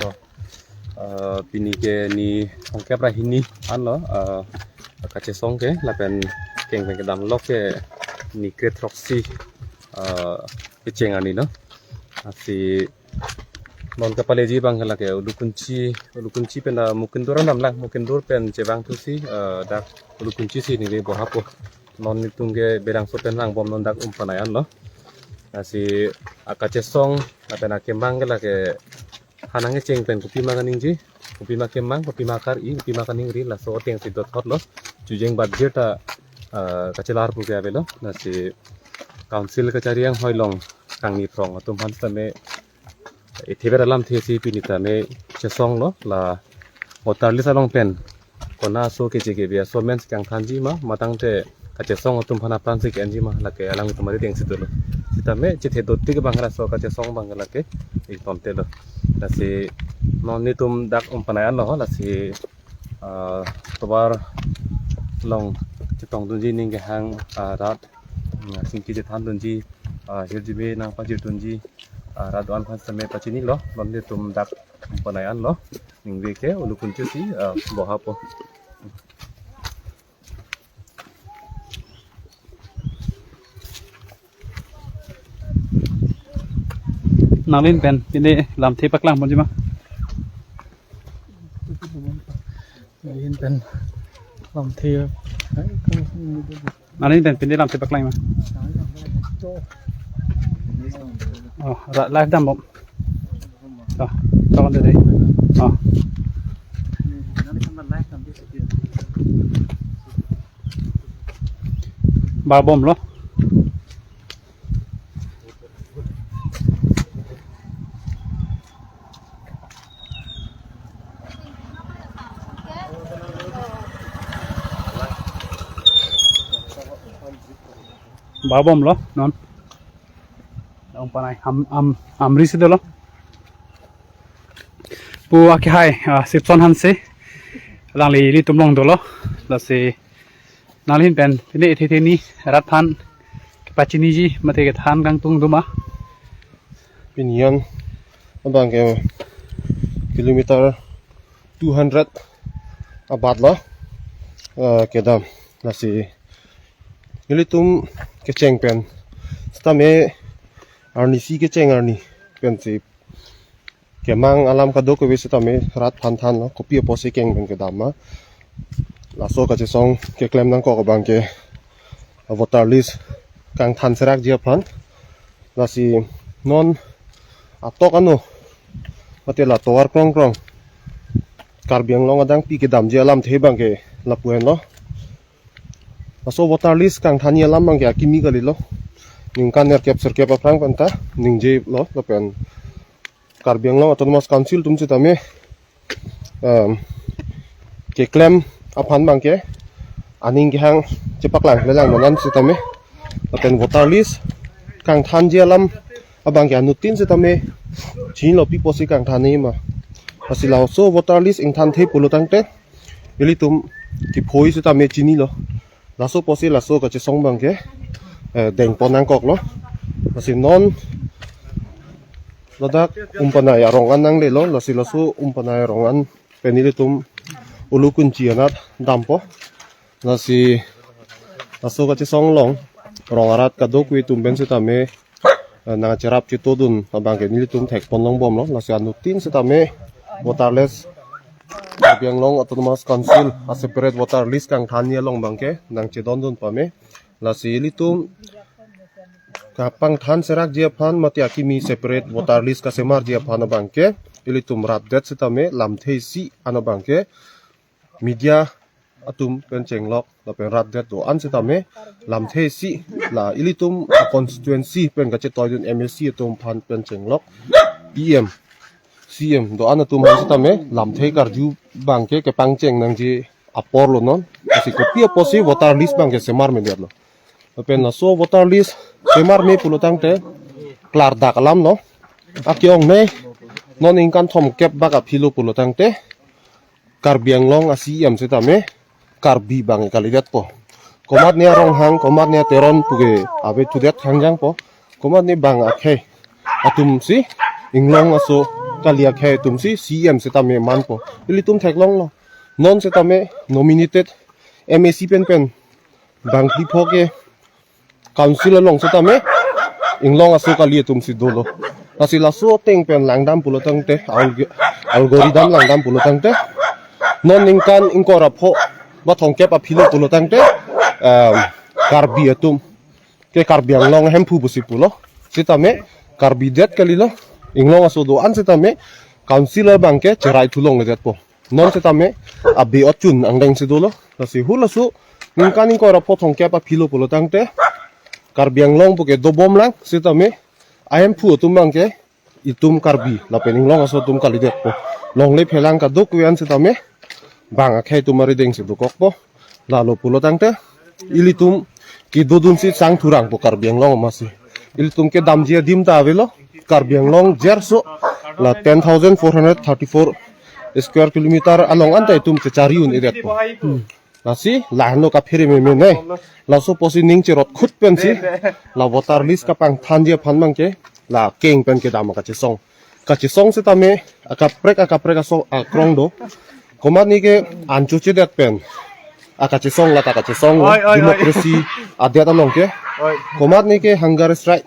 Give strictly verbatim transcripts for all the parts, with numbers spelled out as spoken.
To, eh, pini ke ni throngkep ra hini anlo, eh, kachesong ke lapen keng pen kedam lok ke ni kre throksi, eh, kecheng arni lo. Lasi non kapaleji abang ke lake Ulukunchi, Ulukunchi pen da Mukindur an damlang, Mukindur pen chevang thusi, eh, dak Ulukunchi si ningve bohapo. Non netum ke Bedangso pen langbom non dak Umpanai anlo. Lasi akachesong lapen akemang ke lake hanang kecheng pen kopima kaningje, kopima kemang, kopima kar-i, kopima kaningri, laso atengsi dothotlo. Chujeng bat jir ta, eh, kachelar pu ke avelo. Lasi council kachari anghoi along kangni phrong atum aphan tame, eh, theber alamthe si pini tame chesonglo, la voter list along pen kona aso keche kebe aso men si kangthanji ma, matangte kachesong atum aphan apran si ke-enji ma, lake alangtum atengsi dolo. Sitame chethe dotik abang laso kachesong abang lake ingtontelo. Lasi non netum dak Umpanai anlo, lasi, ah, tovar along chetongdunji ning kehang, ah, rat, mm, singki chethandunji, ah, hirjume nangpajirdunji, ah, rat do-an aphan tame pachinilo, non netum dak Umpanai anlo, ningve ke Ulukunchi si, ah, bohapo. Nangli pen pini lamthe paklang ponji ma? Nangli pen lamthe. Nangli pen pini lamthe paklang ma? Oh, ra-, live dambom. Oh, tong dei. Oh. Barbomlo. Barbomlo non. Umpanai Am-, Am-, Amri si dolo. Pu akehai, ah, Sipson Hanse. Alangli ilitum along dolo. Lasi nangli pen pini ithi thini rat aphan kepachiniji mate kethan kangtung do ma? Pini an abang ke kilometer two hundred abat lo, eh, kedam. Lasi ilitum kecheng pen sitame arnisi kecheng arni pensi kemang alam kadokave sitame rat aphan thanlo, kopi apotsi keng pen kedam ma. Laso kachesong keklem nangkok abang ke voter list kangthan serakji aphan. Lasi non atok ano mate la tovar krong krong Karbi Anglong adang pi kedamji alamthe abang ke lapu henlo. Laso voter list kangthanji alam abang ke akimi kalilo. Ningkan nerkep serkep aphrang pen ta ningjelo, lapen Karbi Anglong Autonomous Council atum sitame, em, keklem aphan abang ke aning kehang chepaklang klemlang non an sitame, lapen voter list kangthanji alam abang ke anuttin sitame chinilo, pi apotsi kangthanji ma. Lasi laso voter list ingthanthe pulo tangte ilitum kiphoi sitame chinilo. Laso apotsi laso kachesong abang ke, eh, dengpon nangkoklo. Lasi non ladak Umpanai arong an nanglelo, lasi laso Umpanai arong an pen ilitum Ulukunchi anat dampo. Lasi laso kachesong along rong arat kadokave atum pen sitame, eh, nangcherap chetodun abang ke nelitum thekpon longbomlo. Lasi anuttin sitame voter list, Karbi Anglong Autonomous Council a separate voter list kangthanji along abang ke nangchedondun pame. Lasi ilitum kapangthan serakji aphan mate akimi separate voter list kasemarji aphan abang ke ilitum rapdet sitame lamthe isi ano abang ke media atum pen chenglok lapen rapdet do-an sitame lamthe isi la ilitum a constituency pen kachetoidun M A C atum aphan pen chenglok E M, C M do-an atum aphan sitame lamthe karju abang ke kepangcheng nangji aporlo non. Lasi kopi apotsi voter list abang ke semar medetlo. Lapen laso voter list semar me pulo tangte klardak alamlo. Ake-ongne non ingkan thomkep bak aphilo pulo tangte Karbi Anglong a C M sitame Karbi abang kalidetpo. Komatne a Ronghang, komatne a Teron puke ave thudet hangjangpo. Komatne bang akhei atumsi inglong aso kali akhei atumsi C E M setame manpo. Ilitum theklonglo. Non setame nominated M A C pen pen bangphli pho ke council along setame inglong aso kali atumsi dolo. Lasi laso ateng pen langdam pulotangte, alg-, algorithm langdam pulotangte, non ningkan ingkoi ra pho ba thomkep aphi lo pulotangte, em, Karbi atum ke Karbi Anglong ahemphu pusi pulo. Setame Karbi det kalilo, inglong aso do-an setame council abangke cherai thu longledetpo. Non setame abe ochun angdengsi dolo. Lasi halaso ningkan ingkoi ra pho thomkep aphi lo pulotangte Karbi Anglong puke dobomlang setame ahemphu atum abangke itum Karbi lapen inglong aso atum kalidetpo. Longle phelang kadokave an setame bang akhei atum aridengsi dokokpo. Lalo pulotangte ilitum kedodunsi sang thurangpo Karbi Anglong amatsi. Ilitum kedamji adim ta avelo, Karbi Anglong jerso la ten thousand four hundred thirty-four square kilometer along anta itum chechari un-edetpo. Lasi lahenlo kaphere meme ne. Laso apotsi ning cherot khut pensi la voter list kapangthanji aphan abangke la keng pen kedam akachesong. Kachesong setame akaprek akaprek aso akrong do. Komatne ke an chochedet pen akachesong, lata kachesong lo. Oi, oi, oi. Democracy adet along ke. Oi. Komatne ke hunger strike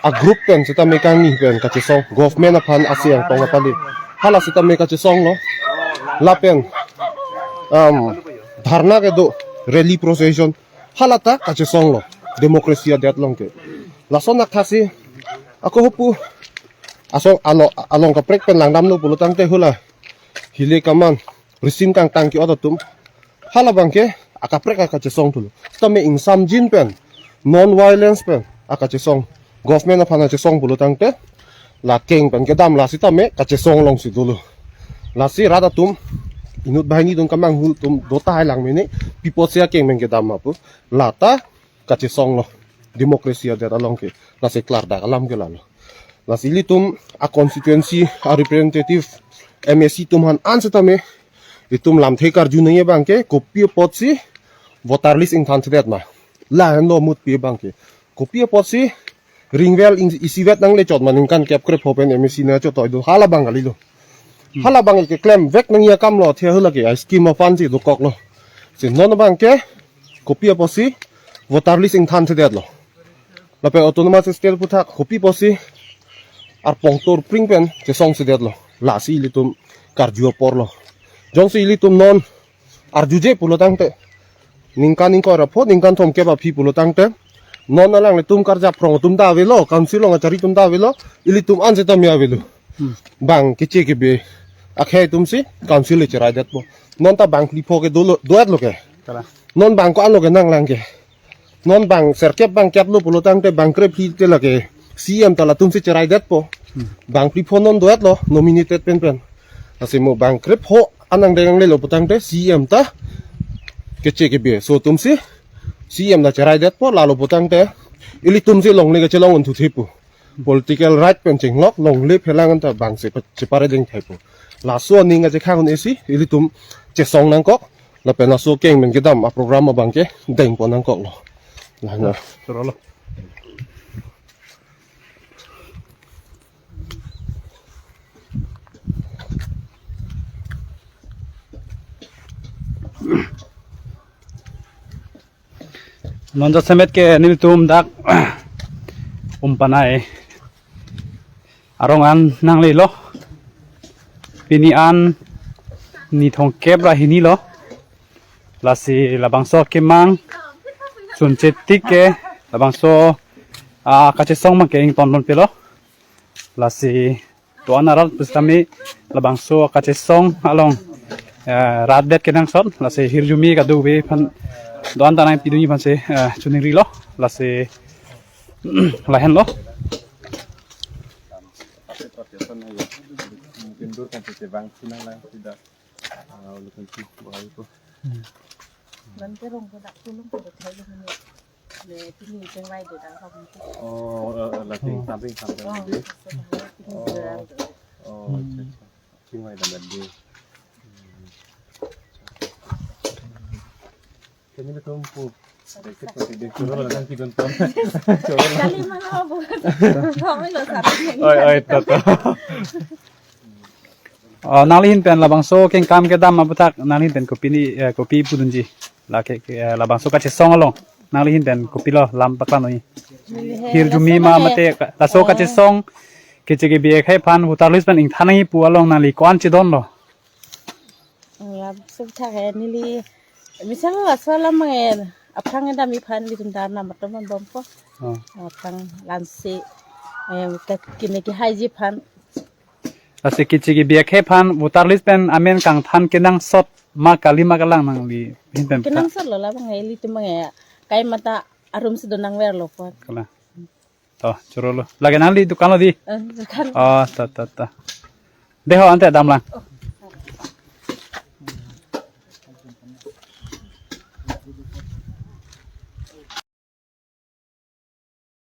a group pen setame kangni pen kachesong, government aphan ase angtong apali, hala setame kachesong lo. Lapen, um, dharna kedo, rally procession, halata kachesong lo, democracy adet along ke. Lason athasi ako hopu aso alo along kaprek pen langdamlo pulotangte hula hile kaman risim kangtang ke-ot atum, hala abangke akaprek akachesong thulo. Setame ingsamjin pen, non violence pen akachesong, government aphan achesong pulotangte la keng pen kedam, la setame kachesong alongsi dolo. Lasi rat atum, inut banghini atum, kamanghu atum do tahai lang mene, pi apotsi akeng pen kedam ma pu, lata kachesong lo, democracy adet along ke. Lasi klardak alam ke lalo. Lasi ilitum a constituency a representative M A C atum aphan an setame itum lamthe karju nangji abangke, kopi apotsi voter list ingthanthedet ma, lahenlo mutpi abangke. Kopi apotsi ringvang isi vet nanglechot ma, ningkan kep krepho pen M A C nangchotoi do, hala abang kalilo. Hala abang ke klemvek nangji akam lo, athe hula ke a scheme aphansi dokoklo. Si non abangke kopi apotsi voter list ingthanthedetlo. Lapen autonomous state aphuthak kopi apotsi arpong torpring pen chesongsedetlo. Lasi ilitum karju apor lo. Jongsi ilitum non arjuje pulotangte, ningkan ingkoi ra pho, ningkan thomkep aphi pulotangte, non alanglitum karjaphrong atum ta avelo, council along achari atum ta avelo, ilitum an setame avelo. Hmm. Bang keche kebe akhei atumsi council le cheraidetpo. Non ta bangphli pho ke dolo, do-etlo ke. Kalang. Non bang ko-anlo ke nanglang ke. Non bang sirkep bangkep lo pulotangte bang krephli te lake C E M ta latumsi cheraidetpo. Hmm. Bangphli pho non do-etlo nominated pen pen. Lasi mo bang krepho an angdeng anglelo pulotangte C E M ta keche kebe aso atumsi C E M ta cheraidetpo, lalo pulotangte ilitumsi longle kachelong un thuthepo. Political right pen chenglok, longle phelang anta bangsi pa-, chepare dengthaipo. Laso aning achekhang un-esi ilitum chesong nangkok, lapen laso keng pen kedam a program abangke dengpon nangkoklo. Lahena. Chorolo. Non jasemet ke nelitum dak Umpanai arong an nanglelo. Pini an ni thomkep ra hini lo. Lasi labangso kemang sunchetik ke labangso, ah, kachesong abangke ingtonpon pelo. Lasi do-an arat pusitame labangso kachesong along, eh, rat det kenangsot, lasi hirjume kadokave aphan do-an ta nangpidunji aphansi, eh, choningrilo, lasi lahenlo. Indoor kan sih bang sinang lang tidak. Ah, ulo kan sih, wah, itu. Hmm. Nanti rong ko dak tulung ko thai lo mene. Ne, pini chingvai do dang kami. Oh, eh, eh, la ting Oh. Samping samping Oh, di. Pini Oh. Berang do. Oh, Hmm. Acha, acha. Chingvai dam di. Hmm. Kami na tumpu. Kali mana bu? Oi, oi, to, to. Oh, nangli ahin pen labangso kengkam kedam aputhak nangli ahin pen kopine, eh, kopi pudunji. Lake, ke, eh, labangso kachesong along nangli ahin pen kopilo lam paklang noi. Hirjume ma mate ka-, laso kachesong keche kebi akhei aphan voter list pen ingthan nangji pu along nangli ko-an chedonlo? Labangso aputhak he neli bisa laso alam abang ke aphrang kedam aphan ilitum ta arnam atum an bompo. Oh. Aphrang lansi, eh, ke-, kine kehaiji aphan. Lasi keche kebi akhei aphan voter list pen amen kangthan kenangsot ma kali ma kalang nangli ahin pen? Kenangsotlo labang he ilitum abang ke kai mata arum si donangverlo apot. Kalang. To, chorolo. Lake nangli dukan lo dei? Eh, dukan. Oh, to, to, to. Dei ho ante damlang.